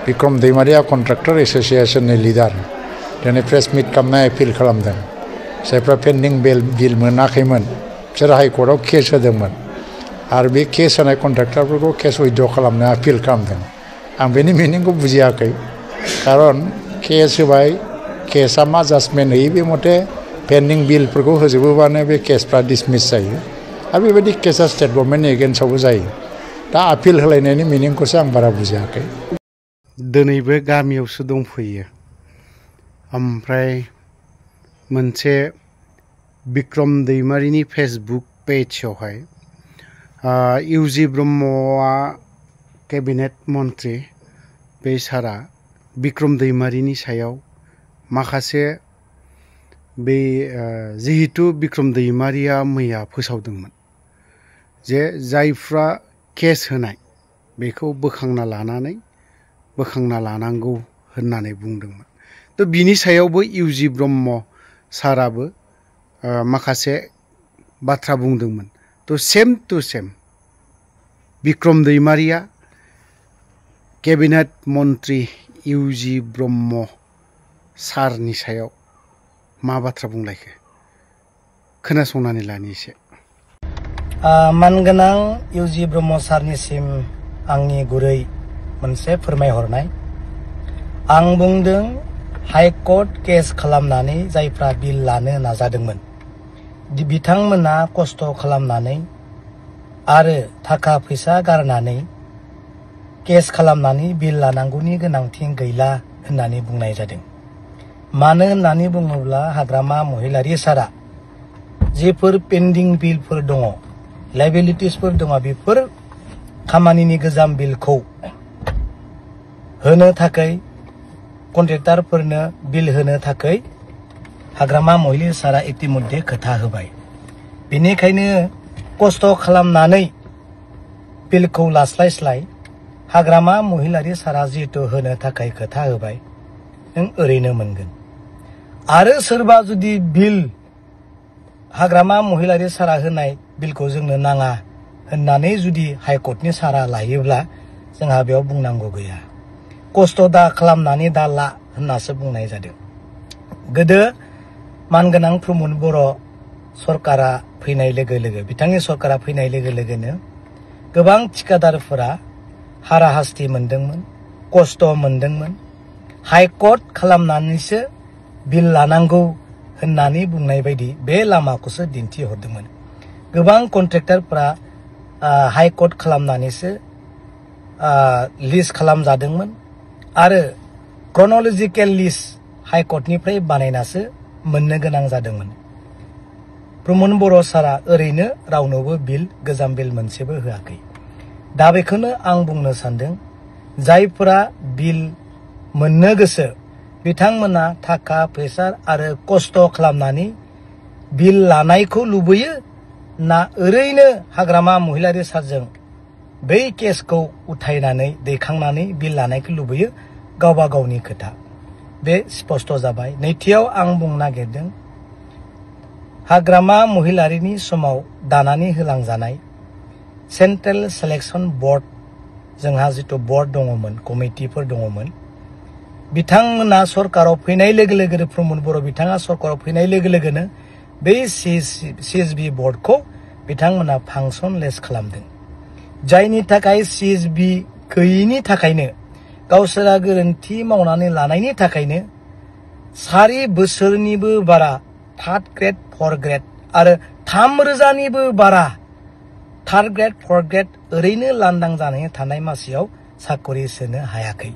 Bikram Daimaria contractor एसोसिएशननि leader दिनै press मिट खालामनाय appeal खालामदों जायफ्रा पेन्डिं बिल मोनाखैमोन बिसोर हाइकर्टआव केस होदोंमोन आरो बे केस होनाय कन्ट्राक्टरफोरखौ केस उइथड्र खालामनो आपिल खालामदों आं बेनि मिनिंखौ बुजियाखै खारन केस होबाय केसआ मा जाजमेन्ट होयो बे मथे पेन्डिं बिलफोरखौ होजोबोबानो बे केसफ्रा डिसमिस जायो आरो बेबायदि केसआ स्टेट गभर्नमेन्टनि एगेन्स्टआवबो जायो दा आपिल होलायनायनि मिनिंखौसो आं बारा बुजियाखै दिनैबो गामियावसो दंफैयो ओमफ्राय मोनसे बिक्रम दैमारिनि फेसबुक पेजआवहाय इउजि ब्रह्मआ केबिनेट मन्त्रि बे सारा बिक्रम दैमारिनि सायाव माखासे बे जिहेतु बिक्रम दैमारिया मैया फोसावदोंमोन जे जायफ्रा केस होनाय बेखौ बोखांना लानांगौ होननानै बुंदोंमोन तो बिनि सायावबो इउजि ब्रह्म साराबो माखासे बाथ्रा बुंदोंमोन तो same to same Bikram Daimary cabinet मन्त्रि इउजि ब्रह्म सारनि सायाव मा बाथ्रा बुंलायखो खोनासंनानै लानि एसे मानगोनां इउजि ब्रह्म सारनिसिम आंनि गुरै मोनसे फोरमायहरनाय आं बुंदों हाइकर्ट केस खालामनानै जायफ्रा बिल लानो नाजादोंमोन बिथांमोना खस्थ' खालामनानै आरो थाखा फैसा गारनानै केस खालामनानै बिल लानांगौनि गोनांथि गैला होननानै बुंनाय जादों मानो होननानै बुङोब्ला हाग्रामा महिलारी सारा जेफोर पेन्डिं बिलफोर दङ लायबिलिटिसफोर दङ बेफोर खामानिनि गोजाम बिलखौ होनो थाखाय कन्ट्रेक्टरफोरनो बिल होनो थाखाय हाग्रामा महिलारी सारा इतिमध्ये खोथा होबाय बेनिखायनो खस्थ' खालामनानै बिलखौ लास्लायस्लाय हाग्रामा महिलारी सारा जिहेतु होनो थाखाय खोथा होबाय नों ओरैनो मोनगोन आरो सोरबा जुदि बिल हाग्रामा महिलारी सारा होनाय बिलखौ जोंनो नाङा होननानै जुदि हाइकर्टनि सारा लायोब्ला जोंहा बेयाव बुंनांगौ गैया खस्थ' दा खालामनानै दा ला होननासो बुंनाय जादों गोदो मानगोनां प्रमद बर' सरकारा फैनाय लोगो लोगो बिथांनि सरकारा फैनाय लोगो लोगोनो गोबां थिकादारफोरा हाराहास्ति मोनदोंमोन खस्थ' मोनदोंमोन हाइकर्ट खालामनानैसो बिल लानांगौ होननानै बुंनाय बायदि बे लामाखौसो दिन्थिहरदोंमोन गोबां कन्ट्रेक्टरफोरा हाइकर्ट खालामनानैसो लिस्ट खालामजादोंमोन आरो क्रन'लजिकेल लिस्ट हाइकर्टनिफ्राय बानायनासो मोननो गोनां जादोंमोन प्रमद बर' सारा ओरैनो रावनोबो बिल गोजाम बिल मोनसेबो होआखै दा बेखौनो आं बुंनो सानदों जायफोरा बिल मोननो गोसो बिथांमोना थाखा फैसा आरो खस्थ' खालामनानै बिल लानायखौ लुबैयो ना ओरैनो हाग्रामा महिलारी सारजों बै केसखौ उथायनानै दैखांनानै बिल लानायखौ लुबैयो गावबा गावनि खोथा बे स्पष्ट जाबाय नैथियाव आं बुंनो नागिरदों हाग्रामा महिलारीनि समाव दानानै होलांजानाय सेन्ट्रेल सिलेक्शन बोर्ड जोंहा जितु बोर्ड दङमोन कमिटिफोर दङमोन बिथांमोना सरकाराव फैनाय लोगो लोगोनो प्रमद बर' बिथाङा सरकाराव फैनाय लोगो लोगोनो बै सिएसबि बोर्डखौ बिथांमोना फांसनलेस खालामदों जायनि थाखाय सिएसबि गैयिनि थाखायनो गावसोरा गोरोन्थि मावनानै लानायनि थाखायनो 4 बोसोरनिबो बारा थार्ड ग्रेड 4 ग्रेड आरो 3,000निबो बारा थार्ड ग्रेड 4 ग्रेड ओरैनो लांदां जानानै थानाय मासियाव साकरि सोनो हायाखै।